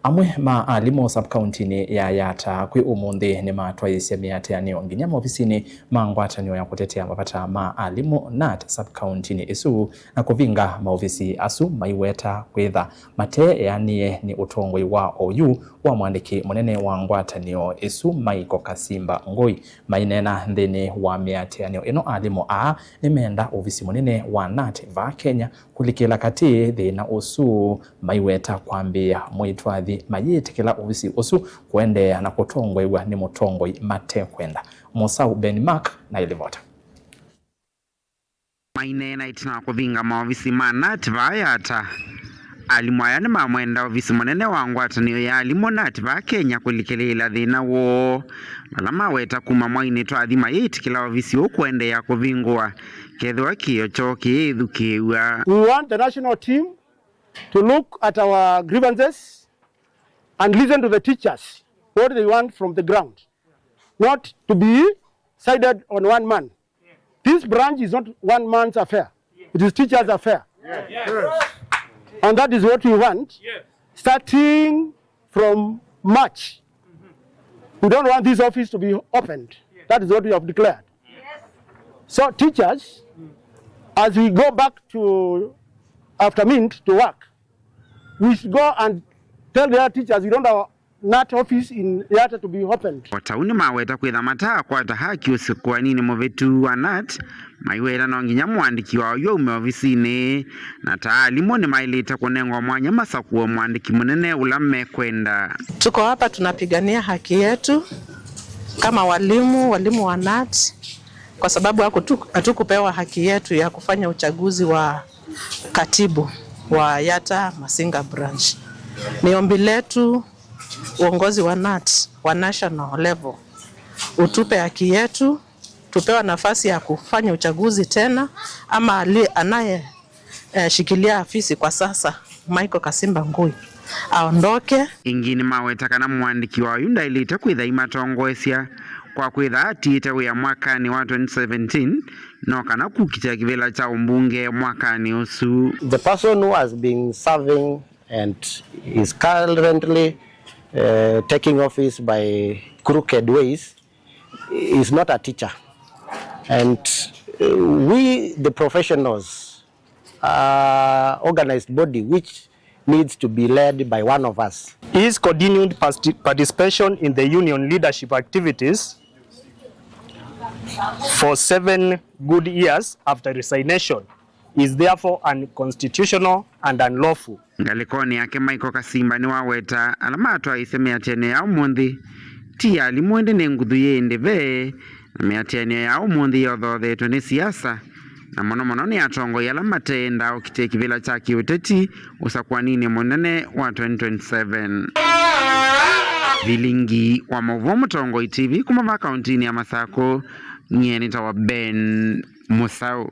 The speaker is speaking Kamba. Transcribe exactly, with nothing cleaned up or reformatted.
Amwe ma alimũ sub-kauntinĩ ya Yatta kwĩ ũmũnthĩ nĩmatwaĩĩsye mĩatĩanĩo nginya maovisinĩ ma ngwatanĩo ya kũtetea mavata ma alimũ, nat, sub-kauntinĩ ĩsu, na kũvinga maovisi asu maiweta kwĩtha mateeanĩe nĩ ũtongoi wa oyu wa mwandĩki mũnene wa ngwatanĩo ĩsu, Michael Kasimba Ngũi. Maineena nthĩnĩ wa mĩatĩanĩo ĩno, alimũ aa nĩmenda ovisi mũnene wa nat vaa Kenya kũlikĩla katĩ thĩna ũsu, maiweta kwambĩĩa mwĩtwathi mayĩtĩkĩla ovisi ũsu kũendeea na kũtongoew'a nĩ mũtongoi matekwenda. Mũsaũ Ben Mark na ĩlivota. Maineena ĩtina wa kũvinga maovisi ma nat vaa Yatta, alimũ aya nĩmamwenda ovisi mũnene wa ngwatanĩo ya alimũ, nat, vaa Kenya kũlikĩlĩĩla thĩna woo, vala maweta kuma mwainĩ twathi mayĩtĩkĩla ovisi ũũ kũendeea kũvingũwa kethĩwa kĩĩo kyoo kĩyĩthukĩĩw'a. We want the national team to look at our grievances and listen to the teachers, what they want from the ground, not to be sided on one man. This branch is not one man's affair. It is teachers' affair. And that is what we want. Starting from March, we don't want this office to be opened. That is what we have declared. So teachers, as we go back to after mint to work, we should go and tell the other teachers we don't have nat office in Yatta to be opened. O ta ũu nĩmaweta kwĩtha mataakwata haki ũsũkũaninĩ mũvĩtu wa nat, maiweta no nginya mũandĩki wa oyu aume ovisinĩ, na ta alimũ nĩmaĩlĩte kũnengwa mwanya masakũe mũandĩki mũnene ũla mekwenda. Tuko hapa tunapigania haki yetu kama walimu, walimu wa nat, kwa sababu hakutu-, hatukupewa haki yetu ya kufanya uchaguzi wa katibu wa Yatta Masinga Branch. Ni ombi letu uongozi wa nat wa national level utupe haki yetu, tupewa nafasi ya kufanya uchaguzi tena, ama ali-, anaye, eh, shikilia afisi kwa sasa, Michael Kasimba Ngui, aondoke. Ĩngĩ nĩmaweta kana mũandĩki wa oyu ndaĩlĩte kwĩtha aimatongoesya kwa kwĩtha atiĩte wĩa mwakanĩ wa twenty seventeen, no kana kũkitĩa kĩvĩla kya ũmbunge mwakanĩ ũsu. The person who has been serving and is currently, uh, taking office by crooked ways is not a teacher. And, uh, we, the professionals, uh, organized body which needs to be led by one of us. His continued parti-, participation in the union leadership activities for seven good years after resignation is therefore unconstitutional and unlawful. Ngalĩkonĩ yake, Michael Kasimba nĩwaweta ala matwaĩĩsye mĩatĩanĩo ya ũmũnthĩ ti ya alimũ, ĩndĩ nĩ nguthu yĩ ĩndĩve, na mĩatĩanĩo ya ũmũnthĩ yothoothetwe nĩ siasa, na mũno mũno nĩ atongoi ala mateendaa ũkitĩa kĩvĩla kya kĩũteti ũsakũaninĩ mũnene wa twenty twenty-seven. Vilingi wa maũvoo, Mũtongoi T V, kuma vaa kauntinĩ ya Masakũ, nyie nĩtawa Ben Mũsaũ.